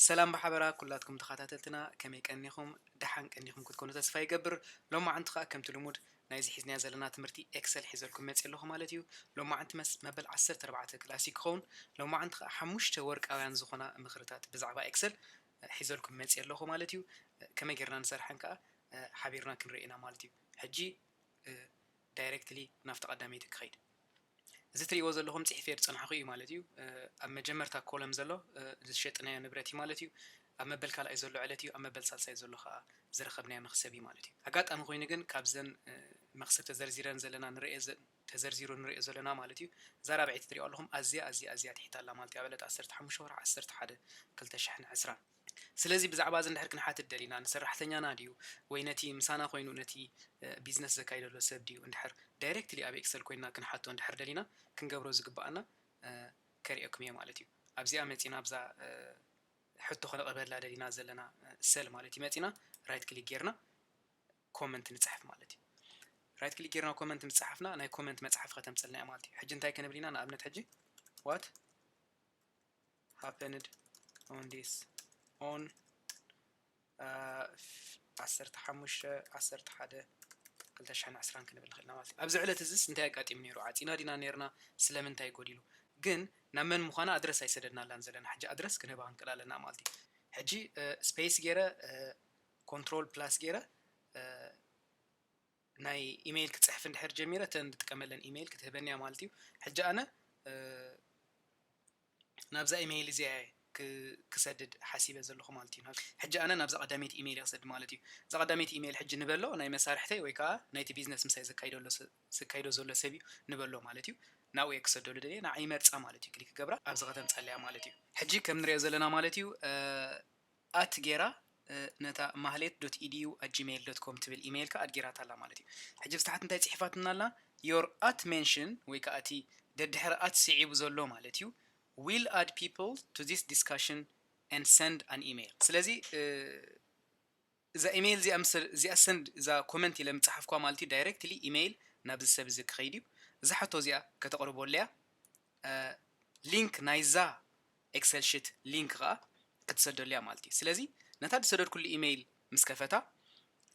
ሰላም ብሓበራ ኩላትኩም ተኸታተልትና፣ ከመይ ቀኒኹም? ደሓን ቀኒኹም ክትኮኑ ተስፋ ይገብር። ሎማዓንቲ ኸኣ ከምቲ ልሙድ ናይዚ ሒዝናዮ ዘለና ትምህርቲ ኤክሰል ሒዘልኩም መፅእ ኣለኹ ማለት እዩ። ሎማዓንቲ መስ መበል ዓሰርተ ኣርባዕተ ክላስ እዩ ክኸውን። ሎማዓንቲ ኸኣ ሓሙሽተ ወርቃውያን ዝኾና ምኽርታት ብዛዕባ ኤክሰል ሒዘልኩም መፅእ ኣለኹ ማለት እዩ። ከመይ ጌርና ንሰርሐን ከኣ ሓቢርና ክንርኢ ኢና ማለት እዩ። ሕጂ ዳይሬክትሊ ናብቲ ቀዳመይቲ ክኸይድ። እዚ ትሪእዎ ዘለኹም ፅሒፈ ዝፀናሕኹ እዩ ማለት እዩ። ኣብ መጀመርታ ኮለም ዘሎ ዝሸጥናዮ ንብረት እዩ ማለት እዩ። ኣብ መበል ካልኣይ ዘሎ ዕለት እዩ። ኣብ መበል ሳልሳይ ዘሎ ከዓ ዝረኸብናዮ መኽሰብ እዩ ማለት እዩ። ኣጋጣሚ ኮይኑ ግን ካብዘን መኽሰብ ተዘርዚረን ዘለና ንሪኦ ተዘርዚሩ ንሪኦ ዘለና ማለት እዩ። እዛ ራብዐይቲ ትሪእዋ ኣለኹም ኣዝያ ኣዝያ ኣዝያ ትሒት ኣላ ማለት እዩ። ኣብ ዕለት ዓሰርተ ሓሙሽተ ወርሒ ዓሰርተ ሓደ ክልተ ሽሕን ዕስራን። ስለዚ ብዛዕባ እዚ እንድሕር ክንሓትት ደሊና ንሰራሕተኛና ድዩ ወይ ነቲ ምሳና ኮይኑ ነቲ ቢዝነስ ዘካይደሎ ሰብ ድዩ እንድሕር ዳይሬክትሊ ኣብ ኤክሰል ኮይና ክንሓቶ እንድሕር ደሊና ክንገብሮ ዝግባኣና ከርእየኩም እየ ማለት እዩ። ኣብዚኣ መፂና ኣብዛ ሕቶ ከነቕርበላ ደሊና ዘለና ሰል ማለት እዩ መፂና ራይት ክሊክ ጌርና ኮመንት ንፅሕፍ ማለት እዩ። ራይት ክሊክ ጌርና ኮመንት ምፅሓፍና ናይ ኮመንት መፅሓፍ ከተምፀልና እያ ማለት እዩ። ሕጂ እንታይ ክንብል ኢና? ንኣብነት ሕጂ what happened on this on ዓሰርተ ሓሙሽተ ዓሰርተ ሓደ ክልተ ሽሕን ዕስራን ክንብል ንኽእል ኢና ማለት እዩ። ኣብዚ ዕለት እዚስ እንታይ ኣጋጢሙ ነይሩ? ዓፂና ዲና ነይርና? ስለምንታይ ጎዲሉ? ግን ናብ መን ምዃና ኣድረስ ኣይሰደድናላን ዘለና። ሕጂ ኣድረስ ክንህባ ክንክእል ኣለና ማለት እዩ። ሕጂ ስፔስ ገይረ ኮንትሮል ፕላስ ገይረ ናይ ኢሜይል ክፅሕፍ እንድሕር ጀሚረ እተን ዝጥቀመለን ኢሜይል ክትህበኒ እያ ማለት እዩ። ሕጂ ኣነ ናብዛ ኢሜይል እዚኣ ክሰድድ ሓሲበ ዘለኹ ማለት እዩ። ሕጂ ኣነ ናብዛ ቀዳመይቲ ኢሜይል ክሰድ ማለት እዩ። እዛ ቀዳመይቲ ኢሜይል ሕጂ ንበሎ ናይ መሳርሕተይ ወይ ከዓ ናይቲ ቢዝነስ ምሳይ ዘካይዶ ዘሎ ሰብ እዩ ንበሎ ማለት እዩ። ናብኡ እየ ክሰደሉ ደልየ ንዓ ይመርፃ ማለት እዩ። ክሊክ ገብራ ኣብዚ ከተምፀለያ ማለት እዩ። ሕጂ ከም ንሪኦ ዘለና ማለት እዩ ኣት ጌራ ነታ ማህሌት ዶት ኢዲዩ ኣት ጂሜይል ዶት ኮም ትብል ኢሜይልካ ኣት ጌራታ ኣላ ማለት እዩ። ሕጂ ብስታሓት እንታይ ፅሒፋትና ኣላ? Your at mention ወይ ከዓ እቲ ደድሕሪ ኣት ስዒቡ ዘሎ ማለት እዩ will add people to this discussion and send an email። ስለዚ እዛ ኢሜይል እዚኣ ምስ እዚኣ ሰንድ እዛ ኮመንት ኢለ ምፅሓፍኳ ማለት እዩ ዳይሬክትሊ ኢሜይል ናብዚ ሰብ እዚ ክኸይድ እዩ። እዛ ሕቶ እዚኣ ከተቕርበሉ እያ። ሊንክ ናይዛ ኤክሰል ሽት ሊንክ ከዓ ክትሰደሉ እያ ማለት እዩ። ስለዚ ነታ ዝሰደድኩሉ ኢሜይል ምስ ከፈታ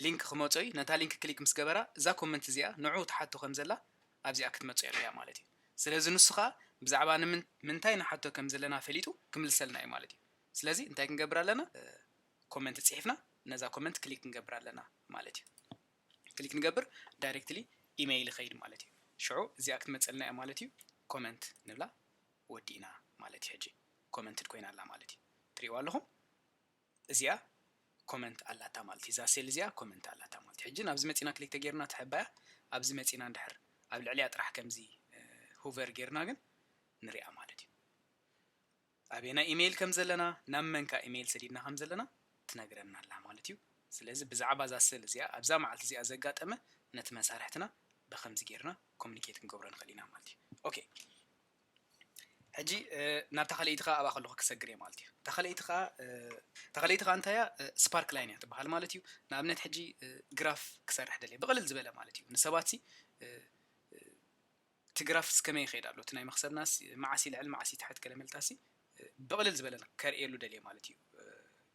ሊንክ ክመፆ እዩ። ነታ ሊንክ ክሊክ ምስ ገበራ እዛ ኮመንት እዚኣ ንዑ ትሓቶ ከም ዘላ ኣብዚኣ ክትመፅኦ እያ ማለት እዩ። ስለዚ ንሱ ከዓ ብዛዕባ ንምንታይ ንሓቶ ከም ዘለና ፈሊጡ ክምልሰልና እዩ ማለት እዩ። ስለዚ እንታይ ክንገብር ኣለና? ኮመንት ፅሒፍና ነዛ ኮመንት ክሊክ ክንገብር ኣለና ማለት እዩ። ክሊክ ንገብር ዳይሬክትሊ ኢሜይል ይኸይድ ማለት እዩ። ሽዑ እዚኣ ክትመፀልና እያ ማለት እዩ። ኮመንት ንብላ ወዲእና ማለት እዩ። ሕጂ ኮመንትድ ኮይና ኣላ ማለት እዩ። ትሪእዋ ኣለኹም እዚኣ ኮመንት ኣላታ ማለት እዩ። እዛ ሴል እዚኣ ኮመንት ኣላታ ማለት እዩ። ሕጂ ናብዚ መፂና ክሊክ ተገይርና ተሕባያ ኣብዚ መፂና እንድሕር ኣብ ልዕሊያ ጥራሕ ከምዚ ሁቨር ጌርና ግን ንሪኣ ማለት እዩ። ኣበየናይ ኢሜይል ከም ዘለና ናብ መንካ ኢሜይል ሰዲድና ከም ዘለና ትነግረና ኣላ ማለት እዩ። ስለዚ ብዛዕባ እዛ ሴል እዚኣ ኣብዛ መዓልቲ እዚኣ ዘጋጠመ ነቲ መሳርሕትና ብከምዚ ጌርና ኮሚኒኬት ክንገብሮ ንኽእል ኢና ማለት እዩ። ኦኬ ሕጂ ናብታ ካልኣይቲ ከዓ ኣብኣ ከለኹ ክሰግር እየ ማለት እዩ። እታ ካልኣይቲ ከዓ እታ ካልኣይቲ ከዓ እንታይ እያ? ስፓርክ ላይን እያ ትበሃል ማለት እዩ። ንኣብነት ሕጂ ግራፍ ክሰርሕ ደልየ ብቕልል ዝበለ ማለት እዩ። ንሰባት ሲ እቲ ግራፍ እስከመይ ይኸይድ ኣሎ እቲ ናይ መኽሰብና መዓስ ይልዕል መዓስ ይትሕት ገለ መልታሲ ብቕልል ዝበለ ከርእየሉ ደልየ ማለት እዩ።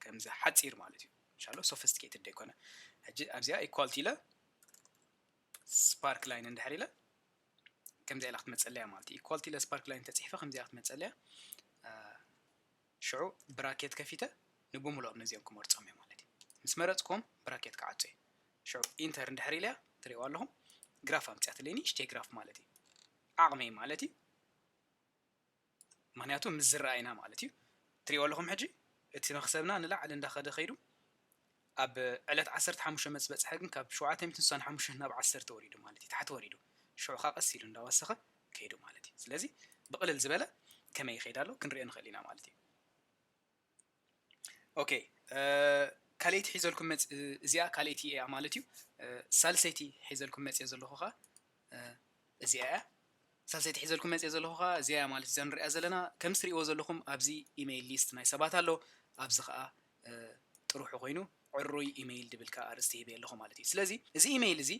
ከምዚ ሓፂር ማለት እዩ። እንሻሎ ሶፊስቲኬትድ ዘይኮነ ሕጂ ኣብዚኣ ኢኳልቲ ኢለ ስፓርክ ላይን እንድሕር ኢለ ከምዚኣ ኢላ ክትመፀለያ ማለት እዩ። ኢኳልቲ ኢለ ስፓርክ ላይን ተፂሕፈ ከምዚኣ ክትመፀለያ ሽዑ ብራኬት ከፊተ ንብሙሉኦም ነዚኦም ክመርፆም እየ ማለት እዩ። ምስ መረፅኩም ብራኬት ክዓፆ እዩ። ሽዑ ኢንተር እንድሕር ኢለያ ትሪእዋ ኣለኹም ግራፍ ኣምፅያትለይ ንእሽተይ ግራፍ ማለት እዩ። ዓቕመይ ማለት እዩ። ምክንያቱ ምስ ዝረኣይና ማለት እዩ። ትሪእዎ ኣለኹም ሕጂ እቲ መኽሰብና ንላዕሊ እንዳኸደ ከይዱ ኣብ ዕለት ዓሰርተ ሓሙሽተ መፅበፅሐ ግን ካብ ሸውዓተ ሚእትን ስሳን ሓሙሽተን ናብ ዓሰርተ ወሪዱ ማለት እዩ። ታሕቲ ወሪዱ ሽዑ ከዓ ቀስ ኢሉ እንዳወሰኸ ከይዱ ማለት እዩ። ስለዚ ብቕልል ዝበለ ከመይ ይኸይድ ኣሎ ክንሪኦ ንኽእል ኢና ማለት እዩ። ኦኬ ካልኣይቲ ሒዘልኩም መፅ እዚኣ ካልኣይቲ እያ ማለት እዩ። ሳልሰይቲ ሒዘልኩም መፅየ ዘለኹ ከዓ እዚኣ እያ። ሳልሰይቲ ሒዘልኩም መፅየ ዘለኹ ከዓ እዚኣ እያ ማለት እዛ ንሪኣ ዘለና ከም ትሪእዎ ዘለኹም ኣብዚ ኢሜይል ሊስት ናይ ሰባት ኣሎ። ኣብዚ ከዓ ጥሩሑ ኮይኑ ዕሩይ ኢሜይል ድብል ከዓ ኣርእስቲ ሂበ ኣለኹ ማለት እዩ። ስለዚ እዚ ኢሜይል እዚ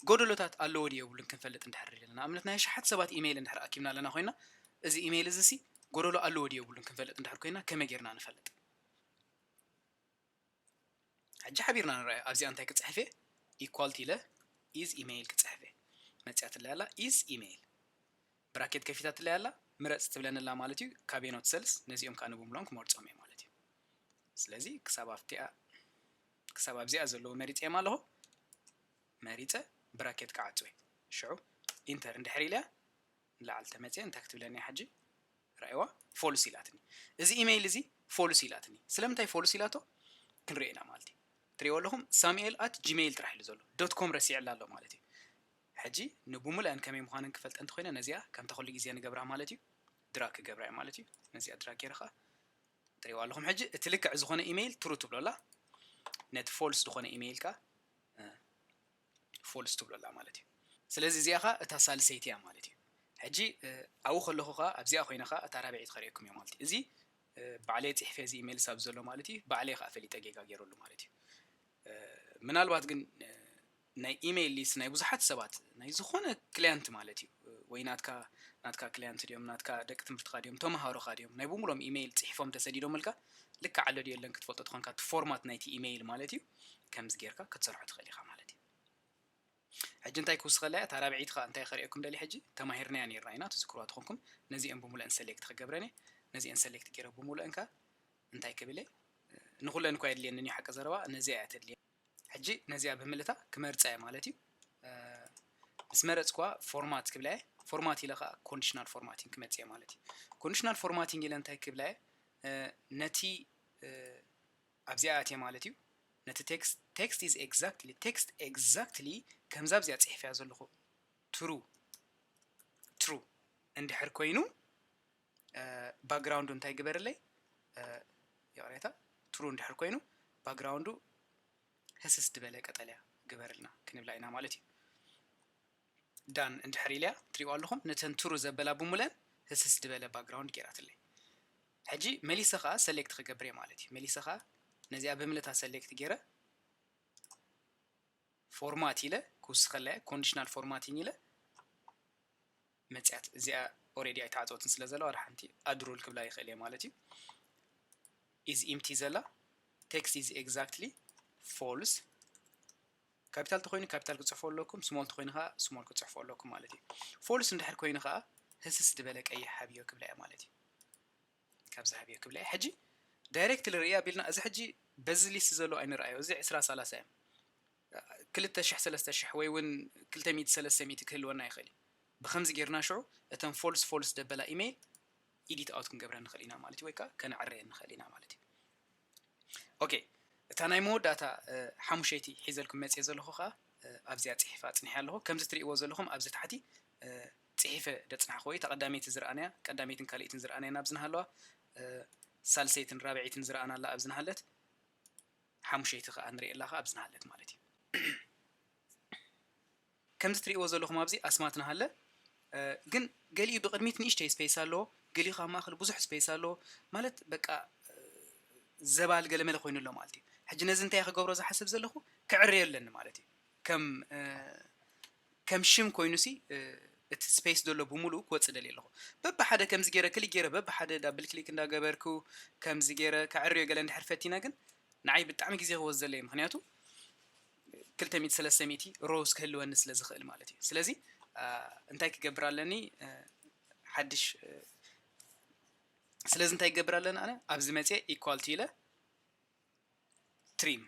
ጎደሎታት ኣለዎ ድዩ የብሉን ክንፈልጥ እንድሕር ደለና ንኣብነት ናይ ኣሽሓት ሰባት ኢሜይል እንድሕር ኣኪብና ኣለና ኮይና እዚ ኢሜይል እዚ ሲ ጎደሎ ኣለዎ ድዩ የብሉን ክንፈልጥ እንድሕር ኮይና ከመይ ጌርና ንፈልጥ? ሕጂ ሓቢርና ንረኣዮ። ኣብዚኣ እንታይ ክጽሕፍ እየ? ኢኳል ቱ ኢለ ኢዝ ኢሜይል ክጽሕፍ እየ። መጽያትለይ ኣላ ኢዝ ኢሜይል። ብራኬት ከፊታትለይ ኣላ፣ ምረጽ ትብለኒ ኣላ ማለት እዩ። ካበየኖት ሰልስ ነዚኦም ከኣ ንብምሎም ክመርጾም እየ ማለት እዩ። ስለዚ ክሳብ ኣብቲኣ፣ ክሳብ ኣብዚኣ ዘለዉ መሪጸዮም ኣለኹ። መሪጸ ብራኬት ክዓጽው እየ። ሽዑ ኢንተር እንድሕር ኢለያ ንላዕሊ ተመጽየ እንታይ ክትብለኒ እያ ሕጂ? ረኣይዋ፣ ፎልስ ኢላትኒ። እዚ ኢሜይል እዚ ፎልስ ኢላትኒ። ስለምንታይ ፎልስ ኢላቶ? ክንርኢ ኢና ማለት እዩ። ትሪእዎ ኣለኹም፣ ሳሙኤል ኣት ጂሜይል ጥራሕ ኢሉ ዘሎ፣ ዶት ኮም ረሲዕላ ኣሎ ማለት እዩ። ሕጂ ንብሙልአን ከመይ ምዃነን ክፈልጠ እንተኾይነ፣ ነዚኣ ከምታ ኩሉ ግዜ ንገብራ ማለት እዩ። ድራግ ክገብራ እየ ማለት እዩ። ነዚኣ ድራግ ገይረ ኸኣ ትሪእዋ ኣለኹም። ሕጂ እቲ ልክዕ ዝኾነ ኢሜይል ትሩ ትብሎ ኣላ፣ ነቲ ፎልስ ዝኾነ ኢሜይል ከኣ፣ እ፣ ፎልስ ትብሎ ኣላ ማለት እዩ። ስለዚ እዚኣ ኸኣ እታ ሳልሰይቲ እያ ማለት እዩ። ሕጂ፣ እ፣ ኣብኡ ከለኹ ኸኣ ኣብዚኣ ኮይነ ኸኣ እታ ራብዐይቲ ከርእየኩም እየ ማለት እዩ። እዚ፣ እ፣ ባዕለይ ጽሒፈ እዚ ኢሜይል ሳብ ዘሎ ማለት እዩ። ባዕለይ ኸኣ ፈሊጠ ጌጋ ገይረሉ ማለት እዩ። እ፣ ምናልባት ግን፣ እ፣ ናይ ኢሜይል ሊስት ናይ ብዙሓት ሰባት ናይ ዝኾነ ክላየንት ማለት እዩ፣ እ፣ ወይ ናትካ፣ ናትካ ክላየንት ድዮም፣ ናትካ ደቂ ትምህርትኻ ድዮም፣ ተምሃሮኻ ድዮም፣ ናይ ብሙሎም ኢሜይል ጽሒፎም ተሰዲዶምልካ፣ ልክዕ ኣሎ ድዩ የለን ክትፈልጦ ትኾንካ፣ እቲ ፎርማት ናይቲ ኢሜይል ማለት እዩ። ከምዚ ጌርካ ክትሰርሖ ትኽእል ኢኻ ማለት እዩ። ሕጂ እንታይ ክውስኸላ እያ? እታ ራብዐይቲ ኸኣ እንታይ ከርእየኩም ደልየ ሕጂ? ተማሂርናያ ነይርና ኢና፣ ትዝክርዋ ትኾንኩም። ነዚአን ብሙሉአን ሰሌክት ክገብረን እየ። ነዚአን ሰሌክት ገይረ ብሙሉአን ከኣ እንታይ ክብል እየ? ንኹለን እኳ የድልየንን እዩ ሓቂ ዘረባ፣ ነዚኣ እያ ተድልየኒ። ሕጂ ነዚኣ ብምልእታ ክመርጻ እየ ማለት እዩ። እ፣ ምስ መረጽኩዋ ፎርማት ክብላ እየ። ፎርማት ኢለ ኸኣ ኮንዲሽናል ፎርማቲንግ ክመጽእ እየ ማለት እዩ። ኮንዲሽናል ፎርማቲንግ ኢለ እንታይ ክብላ እየ? እ፣ ነቲ፣ እ፣ ኣብዚኣ ኣትየ ማለት እዩ። ነቲ ቴክስት፣ ቴክስት ኢዝ ኤግዛክትሊ፣ ቴክስት ኤግዛክትሊ ከምዛ ኣብዚኣ ጽሒፈያ ዘለኹ ትሩ፣ ትሩ እንድሕር ኮይኑ፣ እ፣ ባክግራውንዱ እንታይ ግበርለይ? እ፣ ይቕሬታ፣ ትሩ እንድሕር ኮይኑ ባክግራውንዱ ህስስ ዝበለ ቀጠልያ ግበርልና ክንብላ ኢና ማለት እዩ። ዳን እንድሕር ኢለያ ትሪእዋ ኣለኹም፣ ነተን ትሩ ዘበላ ብሙለን ህስስ ዝበለ ባክግራውንድ ገይራትለይ። ሕጂ መሊሰ ኸኣ ሰሌክት ክገብር እየ ማለት እዩ። መሊሰ ኸኣ ነዚኣ ብምልእታ ሰሌክት ገይረ ፎርማት ኢለ ክውስኸላ እየ፣ ኮንዲሽናል ፎርማቲንግ ኢለ መጽያት። እዚኣ ኦሬዲ ኣይተዓጸወትን ስለ ዘለዋ፣ ወላ ሓንቲ ኣድሩል ክብላ ይኽእል እየ ማለት እዩ። ኢዝ ኢምቲ ዘላ፣ ቴክስት ኢዝ ኤግዛክትሊ ፎልስ። ካፒታል ተኾይኑ ካፒታል ክጽሕፎ ኣለኩም፣ ስሞል ተኾይኑ ኸኣ ስሞል ክጽሕፎ ኣለኩም ማለት እዩ። ፎልስ እንድሕር ኮይኑ ኸኣ ህስስ ዝበለ ቀይሕ ሃብዮ ክብላ እየ ማለት እዩ። ካብዚ ሃብዮ ክብላ እየ። ሕጂ ዳይሬክትሊ ርእያ ቢልና፣ እዚ ሕጂ በዚ ሊስት ዘሎ ኣይንርኣዮ፣ እዚ ዕስራ ሰላሳ እዮም። ክልተ ሽሕ ሰለስተ ሽሕ ወይ እውን ክልተ ሚእቲ ሰለስተ ሚእቲ ክህልወና ይኽእል እዩ። ብኸምዚ ጌርና ሽዑ እተን ፎልስ ፎልስ ደበላ ኢሜይል ኢዲት ኣውት ክንገብረን ንኽእል ኢና ማለት እዩ፣ ወይ ከኣ ከነዕረየን ንኽእል ኢና ማለት እዩ። ኦኬ፣ እታ ናይ መወዳእታ፣ እ፣ ሓሙሸይቲ ሒዘልኩም መጽየ ዘለኹ ከኣ፣ እ፣ ኣብዚኣ ጽሒፈ ኣጽኒሐ ኣለኹ። ከምዚ ትርእይዎ ዘለኹም ኣብዚ ታሕቲ፣ እ፣ ጽሒፈ ደጽናሕኩ ወይ እታ ቀዳመይቲ ዝረኣናያ፣ ቀዳመይትን ካልኣይትን ዝረኣናየን ኣብዚ ናሃለዋ፣ እ፣ ሳልሰይትን ራብዐይትን ዝረኣና ኣላ ኣብዚ ናሃለት፣ ሓሙሸይቲ ከኣ ንርእየላ ከኣ ኣብዚ ናሃለት ማለት እዩ። ከምዚ ትርእይዎ ዘለኹም ኣብዚ ኣስማት ናሃለ፣ እ፣ ግን ገሊኡ ብቕድሚት ንእሽተይ ስፔስ ኣለዎ፣ ገሊኡ ካብ ማእከል ብዙሕ ስፔስ ኣለዎ። ማለት በቃ፣ እ፣ ዘባል ገለመለ ኮይኑ ኣሎ ማለት እዩ። ሕጂ ነዚ እንታይ ክገብሮ ዝሓስብ ዘለኹ? ከዕርዮ ኣለኒ ማለት እዩ። ከም፣ እ፣ ከም ሽም ኮይኑሲ፣ እ፣ እቲ ስፔስ ዘሎ ብምሉኡ ክወጽእ ደልየ ኣለኹ። በብሓደ ከምዚ ገይረ ክሊክ ገይረ በብሓደ ዳብል ክሊክ እንዳገበርኩ ከምዚ ገይረ ከዕርዮ ገለ እንድሕር ፈቲነ ግን ንዓይ ብጣዕሚ ግዜ ክወስደለይ፣ ምኽንያቱ ክልተ ሚእቲ ሰለስተ ሚእቲ ሮውስ ክህልወኒ ስለ ዝኽእል ማለት እዩ። ስለዚ፣ አ፣ እንታይ ክገብር ኣለኒ? አ፣ ሓድሽ፣ አ፣ ስለዚ እንታይ ክገብር ኣለኒ ኣነ? ኣብዚ መጽየ ኢኳል ቱ ኢለ ትሪም።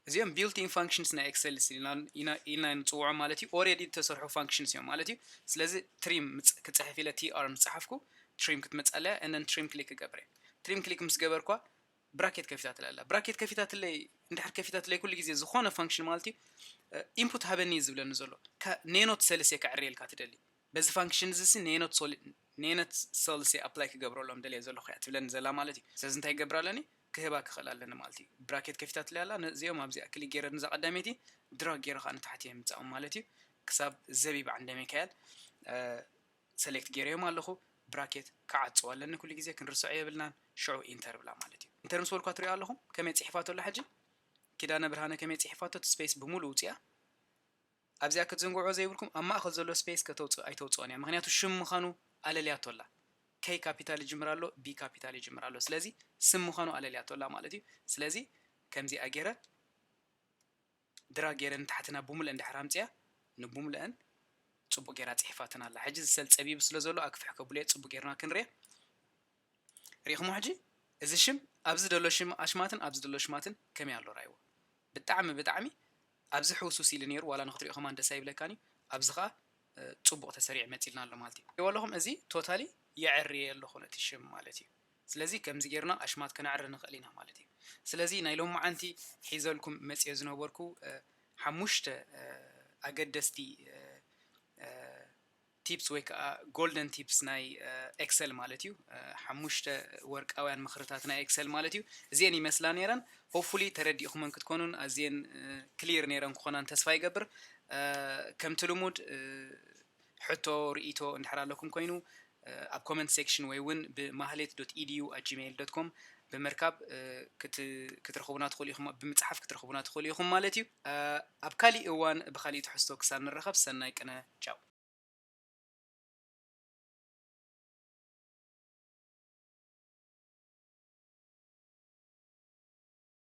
እዚኦም ቢልት ኢን ፋንክሽንስ ናይ ኤክሰል ኢልና፣ ኢና፣ ኢልና ንጽውዖም ማለት እዩ። ኦሬዲ ዝተሰርሑ ፋንክሽንስ እዮም ማለት እዩ። ስለዚ ትሪም ምጽ-፣ ክጽሕፍ ኢለ ቲ ኣር ምጽሓፍኩ፣ ትሪም ክትመጽእ ኣለያ፣ and then ትሪም ክሊክ ክገብር እየ። ትሪም ክሊክ ምስ ገበርኳ ብራኬት ከፊታትለይ ኣላ። ብራኬት ከፊታትለይ፣ እንድሕር ከፊታትለይ ኩሉ ግዜ ዝኾነ ፋንክሽን ማለት እዩ፣ እ፣ ኢንፑት ሃበኒ እዩ ዝብለኒ ዘሎ። ከ-፣ ኔኖት ሰልስ እየ ከዕርየልካ ትደሊ። በዚ ፋንክሽን እዚ ሲ ኔኖት ሶል-፣ ኔኖት ሰልስ እየ ኣፕላይ ክገብረሎም ደልየ ዘለኹ እያ ትብለኒ ዘላ ማለት እዩ። ስለዚ እንታይ ክገብር ኣለኒ? ክህባ ክኽእል ኣለኒ ማለት እዩ። ብራኬት ከፊታትለይ ኣላ። ነዚኦም ኣብዚኣ ክሊክ ገይረ ነዛ ቀዳመይቲ ድራግ ገይረ ከኣ ንታሕቲ የምጽኦም ማለት እዩ። ክሳብ ዘቢብ ዓንደ ሚካኤል፣ እ፣ ሰሌክት ገይረዮም ኣለኹ። ብራኬት ክዓጽዋ ኣለኒ ኩሉ ግዜ፣ ክንርስዖ የብልናን። ሽዑ ኢንተር ብላ ማለት እዩ። ኢንተር ምስ በልኳ ትሪኦ ኣለኹም ከመይ ጽሒፋቶ ኣላ ሕጂ? ኪዳነ ብርሃነ ከመይ ጽሒፋቶ፣ እቲ ስፔስ ብምሉኡ ውጽኣ። ኣብዚኣ ክትዝንግዑ ዘይብልኩም፣ ኣብ ማእከል ዘሎ ስፔስ ከተውጽእ ኣይተውጽኦን እያ። ምኽንያቱ ሽም ምዃኑ ኣለልያቶ ኣላ። ከይ ካፒታል ይጅምር ኣሎ፣ ቢ ካፒታል ይጅምር ኣሎ። ስለዚ ስም ምዃኑ ኣለልያቶ ኣላ ማለት እዩ። ስለዚ ከምዚኣ ገይረ ድራግ ገይረ ንታሕትና ብሙልአን ድሕር ኣምፅያ ንብሙልአን ፅቡቅ ገይራ ፅሒፋተን ኣላ። ሕጂ እዚ ሰል ፀቢቡ ስለ ዘሎ ኣክፍሕ ከብሎ እየ፣ ፅቡቅ ገይርና ክንሪኦ። ሪኢኹሞ ሕጂ እዚ ሽም ኣብዚ ዘሎ ሽም ኣሽማትን ኣብዚ ዘሎ ሽማትን ከመይ ኣሎ ራይዎ። ብጣዕሚ ብጣዕሚ ኣብዚ ሕውሱስ ኢሉ ነይሩ፣ ዋላ ንክትሪኦ ከማን ደስ ኣይብለካን እዩ። ኣብዚ ከዓ እ፣ ፅቡቅ ተሰሪዑ መፂልና ኣሎ ማለት እዩ። ይወለኹም እዚ ቶታሊ የዕርየ ኣለኹ ነቲ ሽም ማለት እዩ። ስለዚ ከምዚ ጌርና ኣሽማት ከነዕሪ ንኽእል ኢና ማለት እዩ። ስለዚ ናይ ሎማዓንቲ ሒዘልኩም መፅየ ዝነበርኩ እ፣ ሓሙሽተ እ፣ ኣገደስቲ እ፣ እ፣ ቲፕስ ወይ ከዓ ጎልደን ቲፕስ ናይ ኤክሰል ማለት እዩ። እ፣ ሓሙሽተ ወርቃውያን ምኽርታት ናይ ኤክሰል ማለት እዩ። እዚአን ይመስላ ነይረን። ሆፕፉሊ ተረዲእኹመን ክትኮኑን ኣዝየን ክሊር ነይረን ክኾናን ተስፋ ይገብር። እ፣ ከምቲ ልሙድ እ፣ ሕቶ ርእይቶ እንድሕር ኣለኩም ኮይኑ እ፣ ኣብ ኮመንት ሴክሽን ወይ እውን ብማህሌት ዶት ኢዲዩ ኣት ጂሜይል ዶት ኮም ብምርካብ እ፣ ክት- ክትረኽቡና ትኽእሉ ኢኹም፣ ብምፅሓፍ ክትረኽቡና ትኽእሉ ኢኹም ማለት እዩ። እ፣ ኣብ ካሊእ እዋን ብካሊእ ትሕዝቶ ክሳብ ንረኸብ ሰናይ ቅነ፣ ቻው።